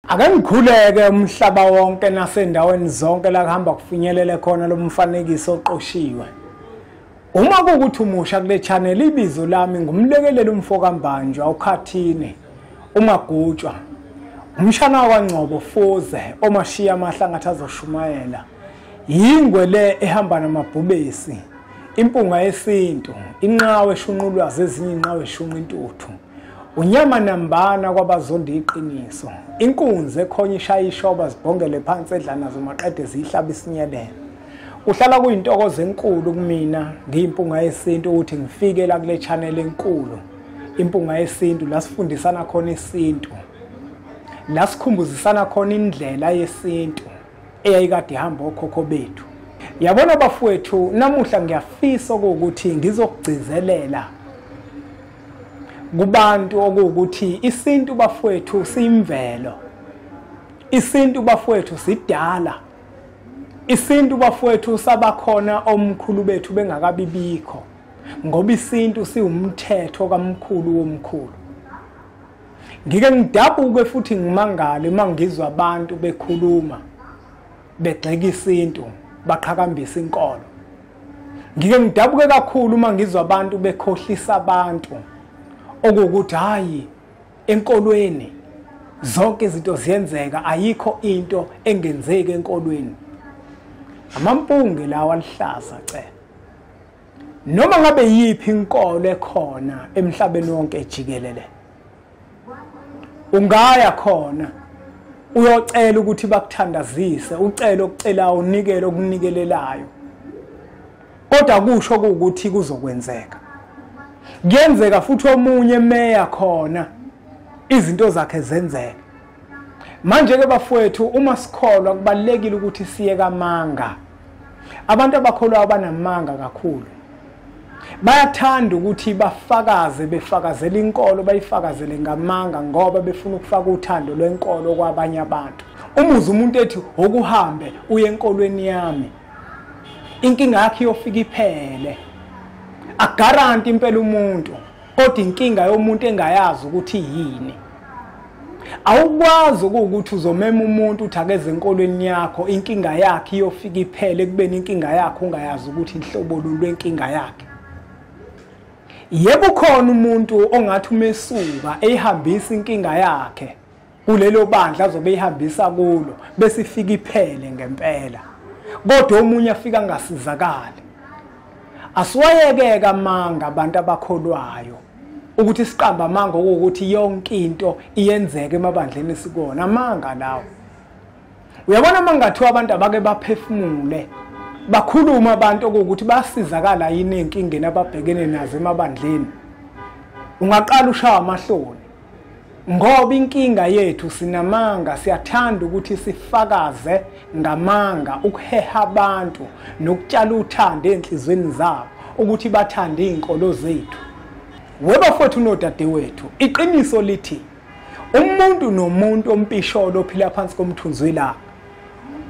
Ake ngikhuleke umhlaba wonke nasendaweni zonke la kuhamba kufinyelele khona lo mfanekiso oqoshiwe. Uma kuwukuthi umusha kule channel, ibizo lami ngumlekeleli umfokaMbanjwa uKhathini uMagutshwa, umshana wakwaNgcobo Fuze omashiya amahlangathi azoshumayela. Yingwe le ehamba namabhubesi, impunga yesintu, inqawe eshunqulwazi ezinye inqawe eshunqa intuthu, unyama nambana kwabazonda iqiniso, inkunzi ekhonya ishaya ishoba zibhongele phansi edla nazo maqede ziyihlaba isinyelelo. Kuhlala kuyintokozo enkulu kumina ngiyimpunga yesintu ukuthi ngifike la kule channel enkulu, impunga yesintu, la sifundisana khona isintu, la sikhumbuzisana khona indlela yesintu eyayikade ihamba okhokho bethu. Yabona bafowethu, namuhla ngiyafisa ukuthi ngizokugcizelela kubantu okuwukuthi isintu bafowethu siyimvelo, isintu bafowethu sidala, isintu bafowethu sabakhona omkhulu bethu bengakabibikho, ngoba isintu siwumthetho kamkhulu womkhulu. Ngike ngidabuke futhi ngimangale uma ngizwa abantu bekhuluma begxeka isintu, baqhakambisa inkolo. Ngike ngidabuke kakhulu uma ngizwa abantu bekhohlisa abantu okuwukuthi hayi, enkolweni zonke izinto ziyenzeka, ayikho into engenzeki enkolweni. Amampunge lawa alihlaza ce. Noma ngabe yiphi inkolo ekhona emhlabeni wonke jikelele, ungaya khona uyocela ukuthi bakuthandazise, ucele okucelayo, unikele okunikelelayo, kodwa kusho ukuthi kuzokwenzeka. Kuyenzeka futhi omunye meya khona izinto zakhe zenzeke. Manje ke bafowethu, uma sikholwa kubalekile ukuthi siye kamanga. Abantu abakholwayo banamanga kakhulu, bayathanda ukuthi bafakaze, befakazele inkolo, bayifakazele ngamanga ngoba befuna ukufaka uthando lwenkolo kwabanye abantu. Umuze umuntu ethi okuhambe uye enkolweni yami, inkinga yakhe iyofika iphele. Agaranti impela umuntu, kodwa inkinga yomuntu engayazi ukuthi yini. Awukwazi ukuthi uzomema umuntu uthi akeze enkolweni yakho, inkinga yakhe iyofika iphele ekubeni inkinga yakhe ungayazi ukuthi inhlobo luni lwenkinga yakhe. Yebo, khona umuntu ongathi umesuka eyihambisa inkinga yakhe kulelo bandla azobe eyihambisa kulo, bese ifika iphele ngempela, kodwa omunye afika angasizakali. Asiwayekeke amanga abantu abakholwayo ukuthi siqamba amanga ukuthi yonke into iyenzeka emabandleni esikona. Amanga lawo. Uyabona mangathiwa abantu abake baphefumule, bakhuluma abantu okuwukuthi basizakala yini enkingeni ababhekene nazo emabandleni, ungaqala ushaya amahloni, ngoba inkinga yethu sinamanga. Siyathanda ukuthi sifakaze ngamanga ukuheha abantu nokutshala uthando enhlizweni zabo ukuthi bathande izinkolo zethu. Webafowethu nodadewethu, iqiniso lithi umuntu nomuntu ompisholo ophila phansi komthunzi welanga,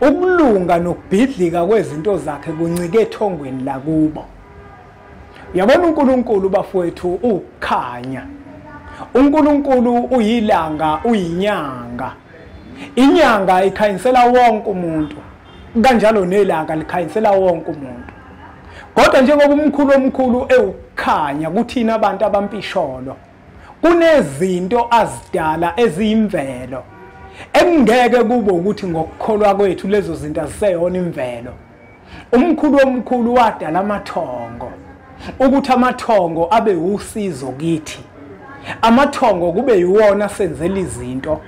ukulunga nokubhidlika kwezinto zakhe kuncike ethongweni lakubo. Uyabona uNkulunkulu bafowethu ukukhanya, uNkulunkulu uyilanga, uyinyanga. Inyanga ikhanyisela wonke umuntu, kanjalo nelanga likhanyisela wonke umuntu. Kodwa njengoba umkhulu omkhulu ewukukhanya kuthina abantu abampisholo, kunezinto azidala eziyimvelo engeke kube ukuthi ngokukholwa kwethu lezo zinto aziseyona imvelo. Umkhulu omkhulu wadala amathongo ukuthi amathongo abe usizo kithi, amathongo kube yiwona senzela izinto.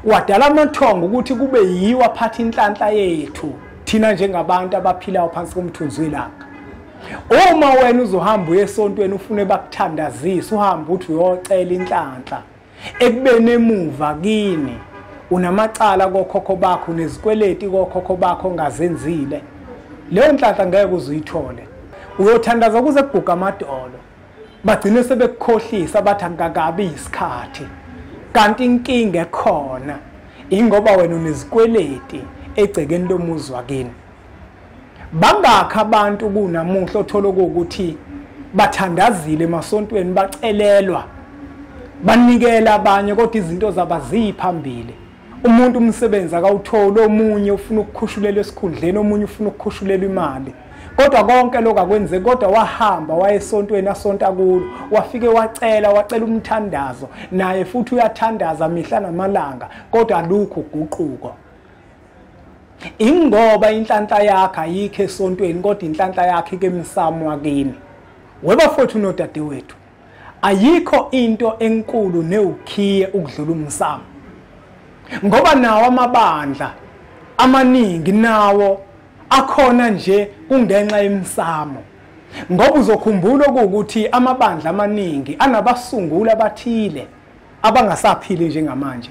Wadala amathongo ukuthi kube yiwo aphatha inhlanhla yethu thina njengabantu abaphilayo phansi komthunzi welanga. Uma wena uzohamba uye esontweni ufune bakuthandazise, uhambe uthi uyocela inhlanhla, ekubeni emuva kini unamacala kokhokho bakho, unezikweleti kokhokho bakho ongazenzile, leyo nhlanhla ngeke uzuyithole. Uyothandaza kuze kuguga amadolo, bagcine sebekukhohlisa bathi akukakabi isikhathi, kanti inkinga ekhona ingoba wena unezikweleti egcekeni lomuzi wakini. Bangakho abantu kunamuhla othola ukuthi bathandazile emasontweni, bacelelwa, banikela abanye, kodwa izinto zabo aziyiphambili. Umuntu umsebenzi akawutholi, omunye ufuna ukukhushulelwa esikhundleni, omunye ufuna ukukhushulelwa imali. Kodwa konke lokho akwenzeki, kodwa wahamba wayesontweni asonta kulo, wafike wacela umthandazo, naye futhi uyathandaza mihla namalanga, kodwa alukho uguquko. Ingoba inhlanhla yakhe ayikho esontweni, kodwa inhlanhla yakhe ikemsamo wakini. Webafowethu nodadewethu, ayikho into enkulu newukhiye ukudlula umsamo. Ngoba nawo amabandla amaningi nawo akhona nje kungenxa yemsamo. Ngoba uzokhumbula ukuthi amabandla amaningi anabasunguli abathile abangasaphili njengamanje.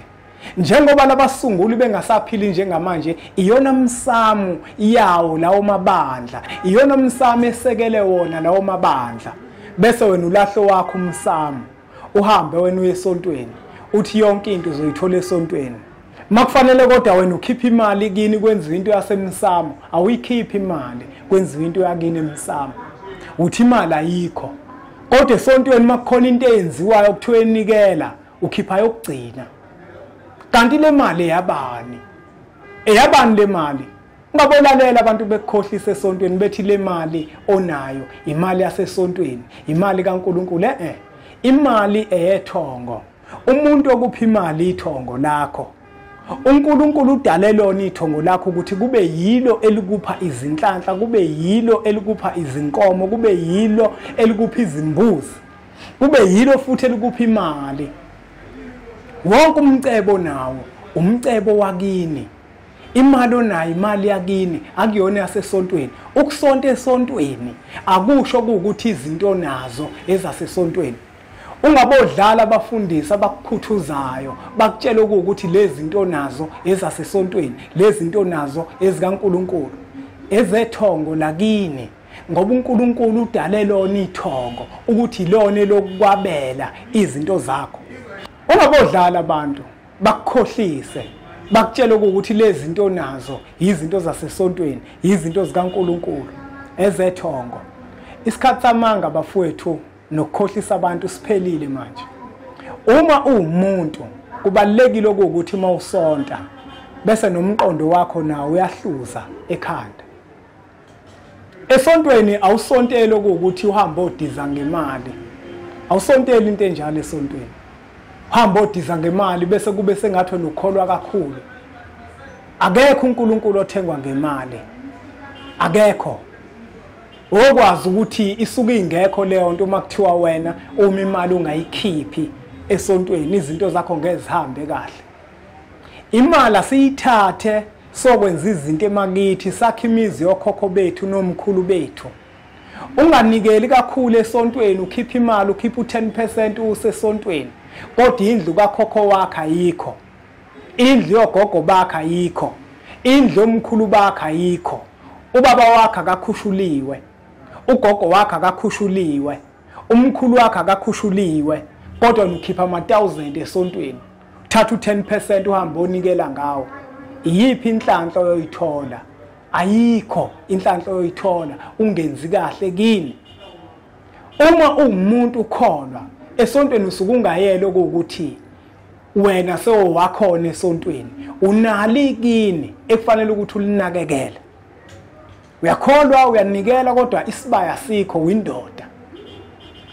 Njengoba labasunguli bengasaphili njengamanje, iyona msamo yawo lawo mabandla, iyona msamo esekele wona lawo mabandla. Bese wena ulahlo wakho umsamo, uhambe wena uye esontweni, uthi yonke into uzoyithola esontweni. Makufanele kodwa wena ukhiphe imali kini kwenziwe into yasemsamo, awuyikhiphi imali kwenziwe into yakini emsamo. Uthi imali ayikho, kodwa esontweni makukhona into eyenziwayo kuthiwe enikela, ukhipha yokugcina. Kanti le mali eyabani? Eyabani le mali? Ungabolalela abantu bekukhohlisa esontweni bethi le mali onayo imali yasesontweni, imali kaNkuluNkulu. Imali eyethongo. Umuntu okupha imali ithongo lakho. uNkulunkulu udale lona ithongo lakho ukuthi kube yilo elikupha izinhlanhla, kube yilo elikupha izinkomo, kube yilo elikupha izimbuzi, kube yilo futhi elikupha imali. Wonke umcebo nawo umcebo wakini. Imali onayo imali yakini, akuyona yasesontweni. Ukusonta esontweni akusho ukuthi izinto nazo ezasesontweni. Ungabodlala abafundisi abakukhuthuzayo bakutshela ukuthi lezi zinto nazo ezasesontweni, lezi zinto nazo ezikaNkuluNkulu, ezethongo lakini. Ngoba uNkulunkulu udale lona ithongo ukuthi lona lokwabela izinto zakho. Ungabodlala abantu bakukhohlise bakutshela ukuthi lezi zinto nazo izinto zasesontweni, izinto zikaNkuluNkulu, ezethongo. Isikhathi samanga bafowethu nokukhohlisa abantu siphelile manje. Uma uwumuntu kubalekile ukuthi uma usonta bese nomqondo wakho nawo uyahluza ekhanda. Esontweni awusonteli ukuthi uhambe odiza ngemali, awusonteli into enjalo esontweni. Uhamba odiza ngemali bese kube sengathi wena ukholwa kakhulu. Akekho uNkulunkulu othengwa ngemali, akekho. Okwazi ukuthi isuke ingekho leyo nto uma kuthiwa wena uma imali ungayikhiphi esontweni izinto zakho ngeke zihambe kahle. Imali asiyithathe sokwenza izinto emakithi, sakhe imizi yokhokho bethu nomkhulu bethu. Unganikeli kakhulu esontweni, ukhiphe imali, ukhiphe u10% usesontweni, kodwa indlu kakhokho wakhe ayikho, indlu yogogo bakhe ayikho, indlu yomkhulu bakhe ayikho, ubaba wakhe akakhushuliwe, ugogo wakhe akakhushuliwe, umkhulu wakhe akakhushuliwe, kodwa ukhipha ama1000 esontweni, uthatha u10% uhambe onikela ngawo. Iyiphi inhlanhla oyoyithola? Ayikho inhlanhla oyoyithola ungenzi kahle kini. Uma uwumuntu ukholwa esontweni usuke ungayele ukuthi wena sewakhona esontweni, unali kini ekufanele ukuthi ulinakekele. Uyakholwa, uyanikela, kodwa isibaya sikho, windoda.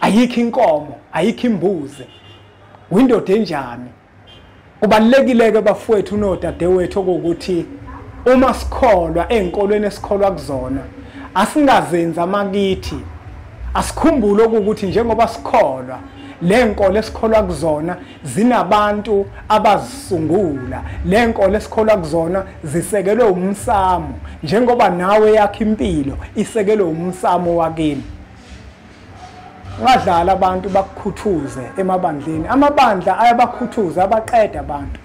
Ayikho inkomo, ayikho imbuzi, windoda enjani? Kubalekile ke bafowethu nodadewethu ukuthi uma sikholwa enkolweni esikholwa kuzona asingazenzi amakithi. Asikhumbule ukuthi njengoba sikholwa le nkolo esikholwa kuzona zinabantu abazisungula, le nkolo esikholwa kuzona zisekelwe umsamo, njengoba nawe yakhe impilo isekelwe umsamo wakini. Ungadlala abantu bakukhuthuze emabandleni. Amabandla ayabakhuthuza, abaqeda abantu,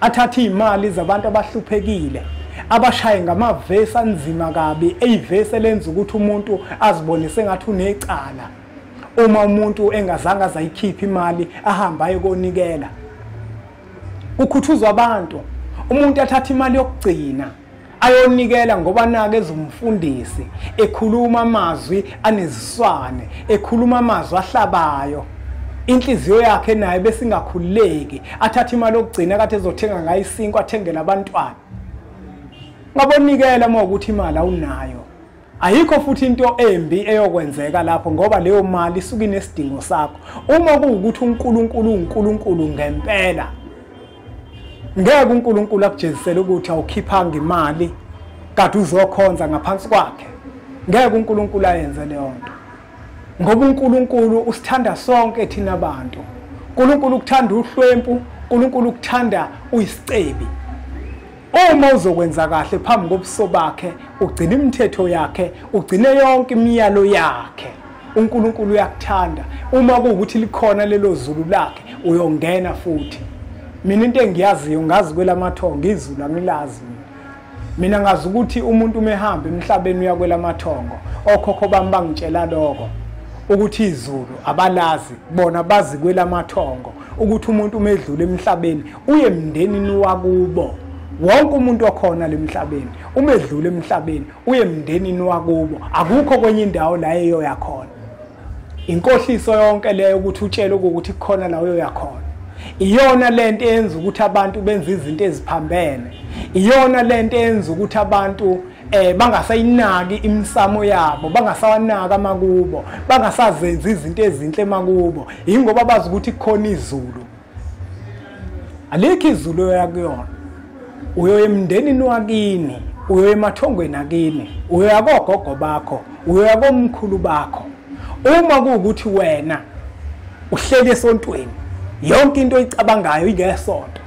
athatha imali zabantu abahluphekile, abashaye ngamavesi anzima kabi, eyivesi elenza ukuthi umuntu azibone sengathi unecala uma umuntu engazange azayikhipha imali ahamba aye konikela. Kukhuthuzwa abantu, umuntu athatha imali yokugcina ayonikela ngoba nake ezumfundisi ekhuluma amazwi aneziswane, ekhuluma amazwi ahlabayo. Inhliziyo yakhe naye besingakhululeki, athathe imali yokugcina kade ezothenga ngayo isinkwa athengele abantwana. Ngabonikela uma ukuthi imali awunayo. Ayikho futhi into embi eyokwenzeka lapho ngoba leyo mali isuke inesidingo sakho. Uma kuwukuthi uNkulunkulu uNkulunkulu ngempela, ngeke uNkulunkulu akujezisele ukuthi awukhiphanga imali kade uzokhonza ngaphansi kwakhe. Ngeke uNkulunkulu ayenze leyo nto. Ngoba uNkulunkulu usithanda sonke thina bantu. uNkulunkulu ukuthanda uhlwempu, uNkulunkulu ukuthanda uyisicebi. Uma uzokwenza kahle phambi kobuso bakhe, ugcine imithetho yakhe, ugcine yonke imiyalo yakhe, uNkulunkulu uyakuthanda. Uma kuwukuthi likhona lelo zulu lakhe, uyongena futhi. Mina into engiyaziyo ngazi kwelamathongo, izulu angilazi mina. Mina ngazi ukuthi umuntu uma ehamba emhlabeni uya kwelamathongo. Okhokho bami bangitshela lokho, ukuthi izulu abalazi, bona bazi kwelamathongo, ukuthi umuntu uma edlula emhlabeni uye emndenini wakubo. Wonke umuntu okhona lemhlabeni uma edlula emhlabeni uye emndenini wakubo, akukho kwenye indawo la eyoya khona. Inkohliso yonke leyo ukuthi utshele ukuthi kukhona la uyoya khona. Iyona lento eyenza ukuthi abantu benze izinto eziphambene. Iyona lento eyenza ukuthi abantu bangasayinaki imisamo yabo, bangasawanaka amakubo, bangasazenzi izinto ezinhle emakubo, ingoba bazi ukuthi kukhona izulu. Alikho izulu oya kuyona. Uyoya emndenini wakini, uyoya emathongweni akini, uyoya kogogo bakho, uyoya komkhulu bakho. Uma kuwukuthi wena uhleli esontweni, yonke into oyicabangayo ingesonto.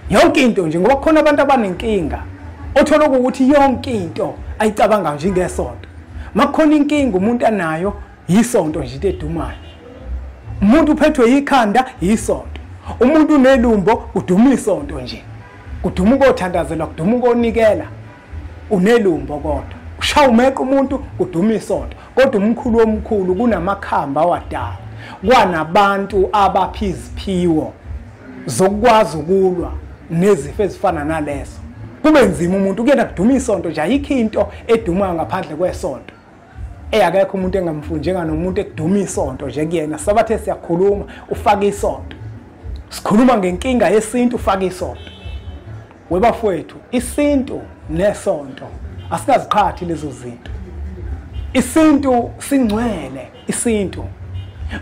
Yonke into nje, ngoba kukhona abantu abanenkinga othola ukuthi yonke into ayicabangayo nje ingesonto. Makukhona inkinga umuntu anayo, yisonto nje into edumayo. Umuntu uphethwe ikhanda, yisonto. Umuntu unelumbo, uduma isonto nje. Kuduma ukothandazela, kuduma ukonikela, unelumbo kodwa. Ushaya umeqo umuntu, kuduma isonto. Kodwa umkhulu omkhulu kunamakhamba awadala. Kwanabantu abapha iziphiwo zokukwazi ukulwa nezifo ezifana naleso. Kube nzima umuntu kuyena kuduma isonto nje, ayikho into edumayo ngaphandle kwesonto. Akekho umuntu engamfuni njenganomuntu ekuduma isonto nje kuyena. Sabathe siyakhuluma, ufaka isonto. Sikhuluma ngenkinga yesintu, ufaka isonto. Webafowethu, isintu nesonto asikaziqhathi lezo zinto. Isintu singcwele, isintu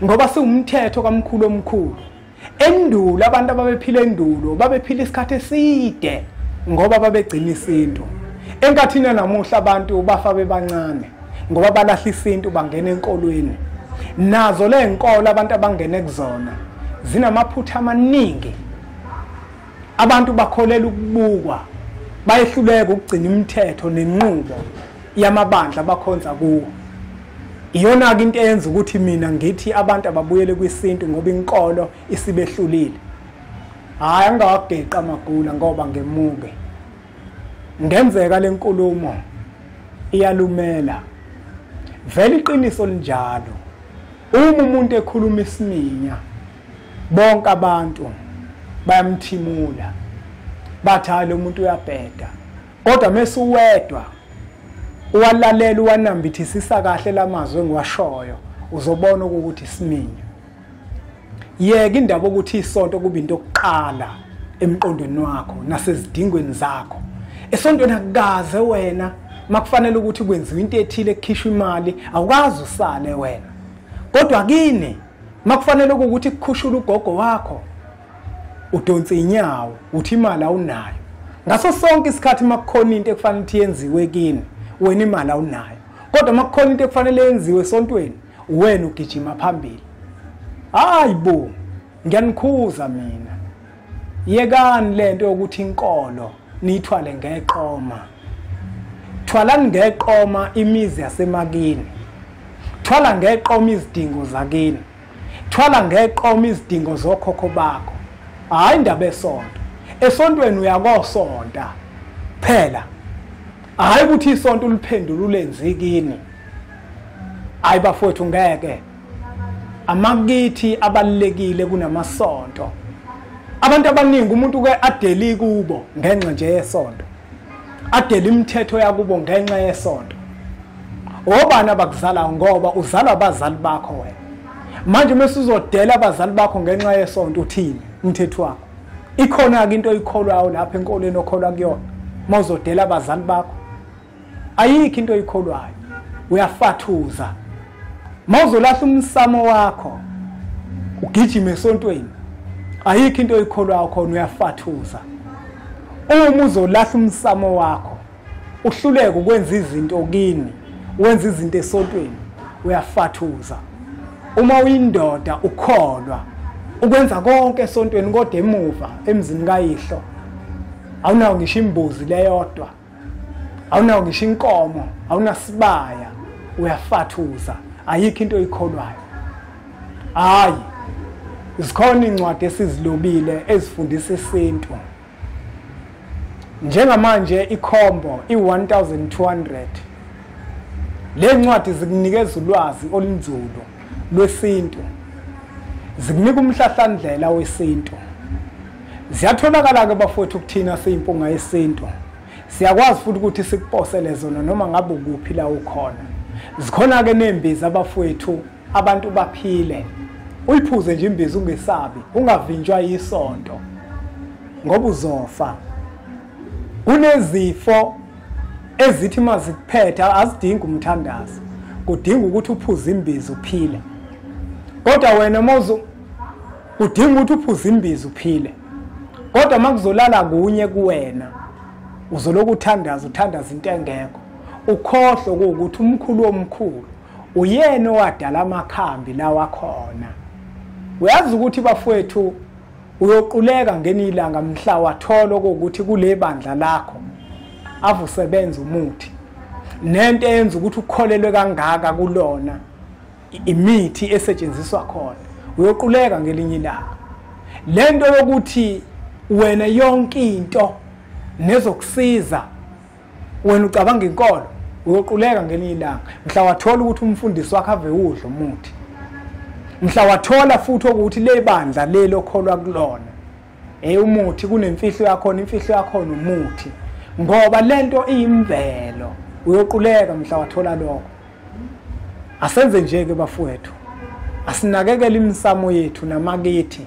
ngoba siwumthetho kamkhulu omkhulu. Endulo abantu ababephila endulo babephila isikhathi eside ngoba babegcina isintu. Enkathini namuhla abantu bafa bebancane ngoba balahla isintu bangena enkolweni. Nazo le nkolo abantu abangene kuzona zinamaphutha amaningi. Abantu bakholela ukubukwa, bayehluleka ukugcina imithetho nenqubo yamabandla abakhonza kuwo. Iyona-ke into eyenza ukuthi mina ngithi abantu ababuyele kwisintu ngoba inkolo isibehlulile. Hhayi, angingawageqi amagula ngoba ngemuke. Ngenzeka le nkulumo iyalumela. Vele iqiniso linjalo. Uma umuntu ekhuluma isiminya, bonke abantu bayamthimula, bathi hayi lo muntu uyabheda. Kodwa mase uwedwa uwalalela, uwanambithisisa kahle lamazwi engiwashoyo, uzobona ukuthi isiminya. Yeka indaba ukuthi isonto kube into yokuqala emqondweni wakho nasezidingweni zakho. Esontweni akukaze wena makufanele ukuthi kwenziwe into ethile, kukhishwe imali, awukazi usale wena. Kodwa kini makufanele ukuthi kukhushule ugogo wakho, udonsa inyawo uthi imali awunayo. Ngaso sonke isikhathi makukhona into ekufanele ukuthi yenziwe kini, wena imali awunayo. Kodwa makukhona into ekufanele yenziwe esontweni, wena ugijima phambili. Hayi bo, ngiyanikhuza mina. Yekani lento yokuthi inkolo niyithwale ngeqoma. Thwalani ngeqoma imizi yasemakini. Thwala ngeqoma izidingo zakini. Thwala ngeqoma izidingo zokhokho bakho. Hayi indaba esonto. Esontweni uyakosonta phela. Hayi ukuthi isonto uliphendule ulenze kini. Hayi bafowethu, ngeke. Amakithi abalulekile kunamasonto. Abantu abaningi umuntu ke adeli kubo ngenxa nje yesonto, adeli imithetho yakubo ngenxa yesonto. Obani abakuzalayo? Ngoba uzalwa abazali bakho wena. Manje mase uzodela abazali bakho ngenxa yesonto, uthini umthetho wakho? Ikhona ke into oyikholwayo lapha enkolweni okholwa kuyona mawuzodela abazali bakho? Ayikho into oyikholwayo, uyafathuza. Mawuzolahla umsamo wakho ugijime esontweni, ayikho into oyikholwayo khona, uyafathuza. Uma uzolahla umsamo wakho uhluleke ukwenza izinto kini, wenza izinto esontweni, uyafathuza. Uma uyindoda ukholwa ukwenza konke esontweni, kodwa emuva emzini kayihlo awunawo ngisho imbuzi leyodwa, awunawo ngisho inkomo, awunasibaya, uyafathuza. Ayikho into oyikholwayo. Hayi, zikhona incwadi esizilobile ezifundisa isintu. Njengamanje ikhombo i-1200. Le ncwadi zikunikeza ulwazi olunzulu lwesintu, zikunika umhlahlandlela wesintu. Ziyatholakala ke bafowethu kuthina siyimpunga yesintu. Siyakwazi futhi ukuthi sikuposele zona noma ngabe ukuphi la ukhona. Zikhona ke nembiza abafowethu, abantu baphile. Uyiphuze nje imbiza ungesabi, ungavinjwa isonto ngoba uzofa. Kunezifo ezithi mazikuphethe azidingi umthandazo, kudinga ukuthi uphuze imbiza uphile. Kodwa wena mawuzo kudinga ukuthi uphuze imbiza uphile, kodwa makuzolala kunye kuwena uzoloku uthandaza uthandaza into engekho, ukhohlwe ukuthi umkhulu omkhulu uyena owadala amakhambi lawa khona. Uyazi ukuthi bafowethu uyoquleka ngenilanga mhla wathola ukuthi kule bandla lakho avusebenza umuthi, nento eyenza ukuthi ukholelwe kangaka kulona imithi esetshenziswa khona, uyoquleka ngelinye ilanga. Lento yokuthi wena yonke into nezokusiza wena ucabanga inkolo, uyoquleka ngelinye ilanga mhla wathola ukuthi umfundisi wakhe ave udla umuthi, mhla wathola futhi ukuthi le bandla lelo okholwa kulona umuthi kunemfihlo yakhona, imfihlo yakhona umuthi, ngoba lento iyimvelo. Uyoquleka mhla wathola lokho. Asenze nje ke bafowethu, asinakekele imisamo yethu namakithi.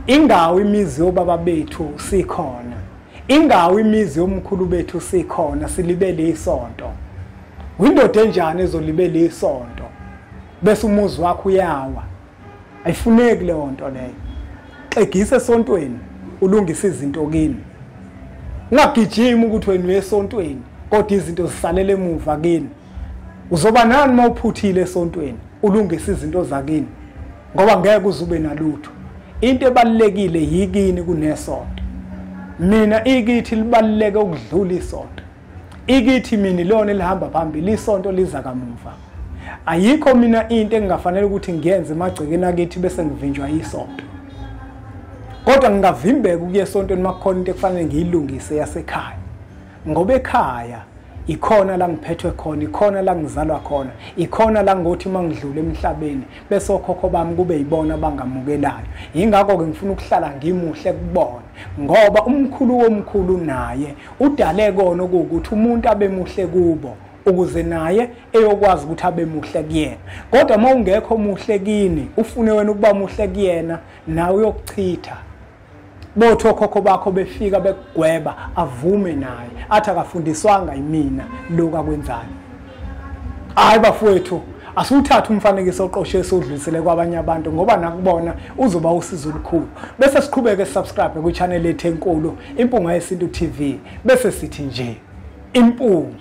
Ingawo imizi yobaba bethu sikhona, ingawo imizi yomkhulu bethu sikhona, silibele isonto. Windoda enjani ezolibele isonto bese umuzi wakho uyawa? Ayifuneki leyo nto leyo. Xegisa esontweni ulungise izinto kini. Ungagijimi ukuthi wena uye esontweni kodwa izinto zisalele emuva kini. Uzoba nani mawuphuthile esontweni ulungise izinto zakini, ngoba ngeke uzube nalutho. Into ebalulekile yikini kunesonto. Mina ikithi libaluleke ukudlula isonto. Ikithi mina ilona elihamba phambili, isonto liza kamuva. Ayikho mina into engingafanele ukuthi ngiyenze emagcekeni akithi bese ngivinjwa isonto. Kodwa ngingavimbeka ukuya esontweni makukhona into ekufanele ngiyilungise yasekhaya, ngoba ekhaya ikhona la ngiphethwe khona, ikhona la ngizalwa khona, ikhona la ngothi mangidlula emhlabeni bese okhokho bami kube yibona abangamukelayo. Yingakho ke ngifuna ukuhlala ngimuhle kubona, ngoba umkhulu womkhulu naye udale kona ukuthi umuntu abe muhle kubo ukuze naye eyokwazi ukuthi abe muhle kuyena. Kodwa uma ungekho muhle kini, ufune wena ukuba muhle kuyena, nawe uyokuchitha. Bothi okhokho bakho befika bekugweba, avume naye athi akafundiswanga yimina lokhu akwenzayo. Hayi bafowethu, asiwuthathe umfanekiso oqoshe esudlulisele kwabanye abantu, ngoba nakubona uzoba usizo olukhulu. Bese siqhubeke subscribe kwi-channel yethu enkulu Impunga Yesintu TV, bese sithi nje impunga.